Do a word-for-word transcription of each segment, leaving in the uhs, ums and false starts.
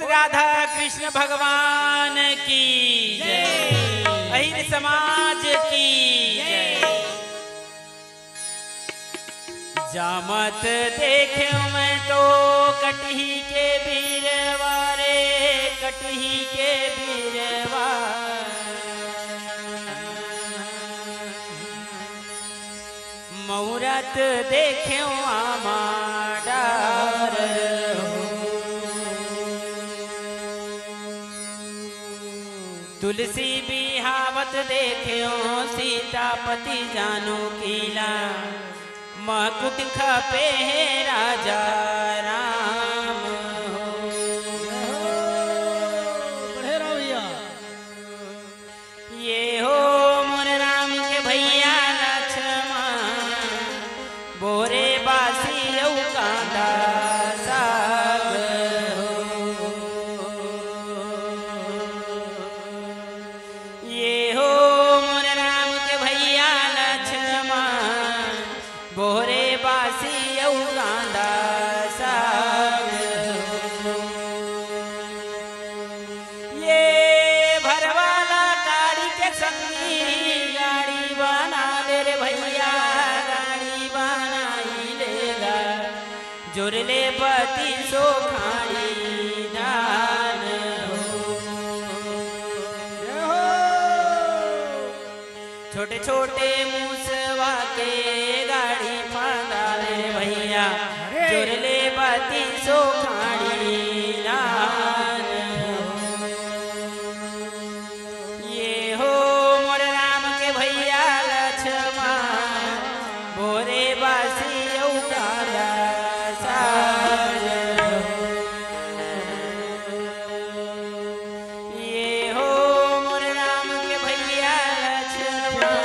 राधा कृष्ण भगवान की जय। अहिर समाज की जय। जामत देखेंव मैं तो कटही के बीरवा रे, कटही के बीरवा। मुहूर्त देखेंव आमा डार हो। तुलसी बिहावत देखेंव सीतापति जानकी ला, मुकुट खपे हे राजा राम हो। बढ़े रहो भैया। ये हो मोर राम के भैया लक्ष्मण, बोरे बासी अउ कांदा साग हो। ये हो मोर राम के भैया लक्ष्मण, बोरे बासी अउ कांदा साग। ये भरवाला गाड़ी के संगी गाड़ी बना ले रे भैया, गाड़ी बनाई लेगा। जोर ले बती सो खाड़ी धान हो। जय हो। छोटे छोटे मूसवा के गाड़ी फांदा ले भैया, अरे। जोर ले बती सो खाड़ी लान हो। ये हो मोर राम के भैया लक्ष्मण, बोरे बासी अउ कांदा साग हो। ये हो मोर राम के भैया लक्ष्मण,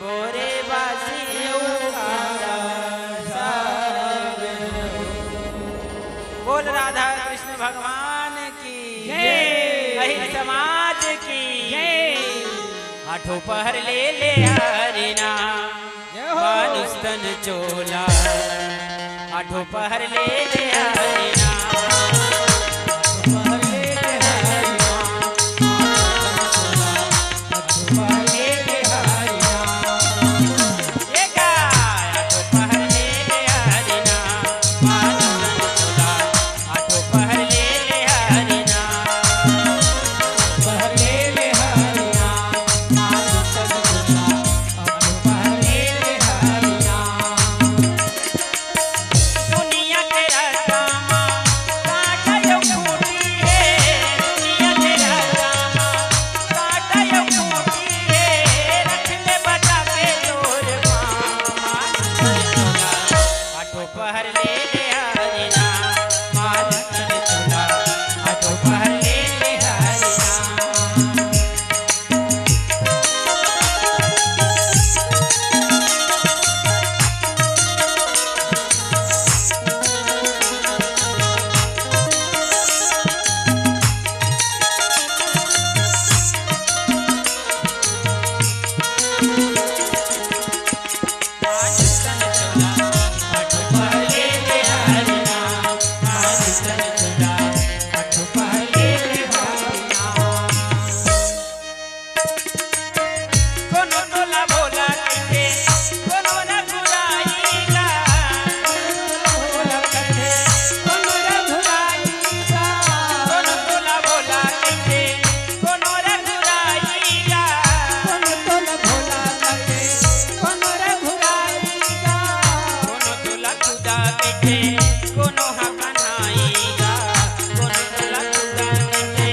बोरे बासी अउ कांदा साग। बोल राधा कृष्ण भगवान की जय। अहिर समाज की जय। आठों पहर ले ले हरि नाम, जय हो। मानुष तन चोला। आठों पहर ले ले हरि नाम, आठों पहर ले ले हरि नाम, मानुष तन चोला। आठों पहर ले ले हरि नाम। ये गा, आठों पहर ले ले हरि नाम, मानुष तन चोला। आठों पहर ले ले हरि नाम। पहर ले ले हरि नाम। मानुष तन चोला। आठों पहर ले ले हरि नाम। दुनिया के रास्ता मा कांटा अउ खूंटी हे। दुनिया के रास्ता मा कांटा अउ खूंटी हे। रख ले बचा के तोर माँ। आठों पहर ले ले हरि नाम, मानुष तन चोला। आठों पहर ले ले हरि नाम। कोनो तोला भोला कहिथे, कोनो रघुराई गा। कोनो तोला भोला कहिथे, कोनो रघुराई गा। कोनो तोला भोला कहिथे, कोनो रघुराई गा। कोनो तोला भोला कहिथे, कोनो रघुराई गा। कोनो तोला खुदा कहिथे, कोनो हा कन्हाई गा। कोनो तोला खुदा कहिथे,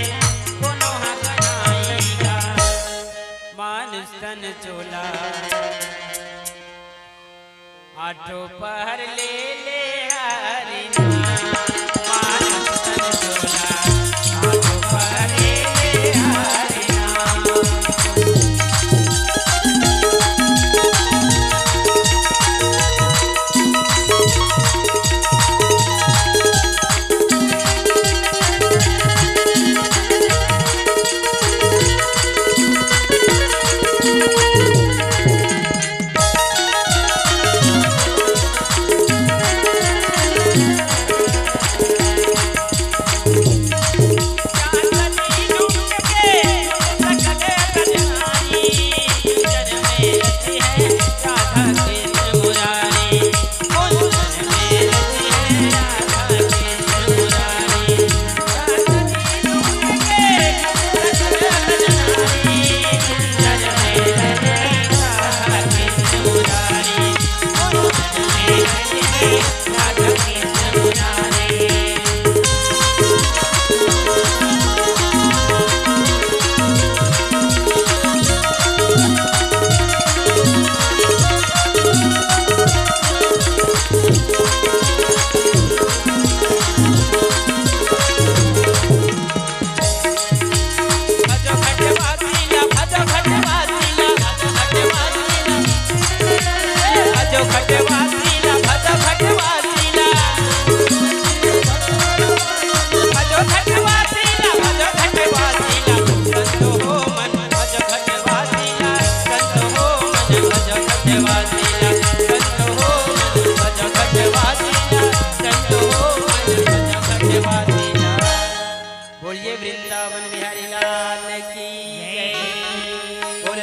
कोनो हा कन्हाई गा। मानुष तन चोला। आठों पहर ले ले हरि नाम। मानुष तन चोला। आठों पहर ले ले हरि नाम।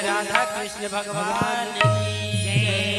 राधा कृष्ण भगवान की जय।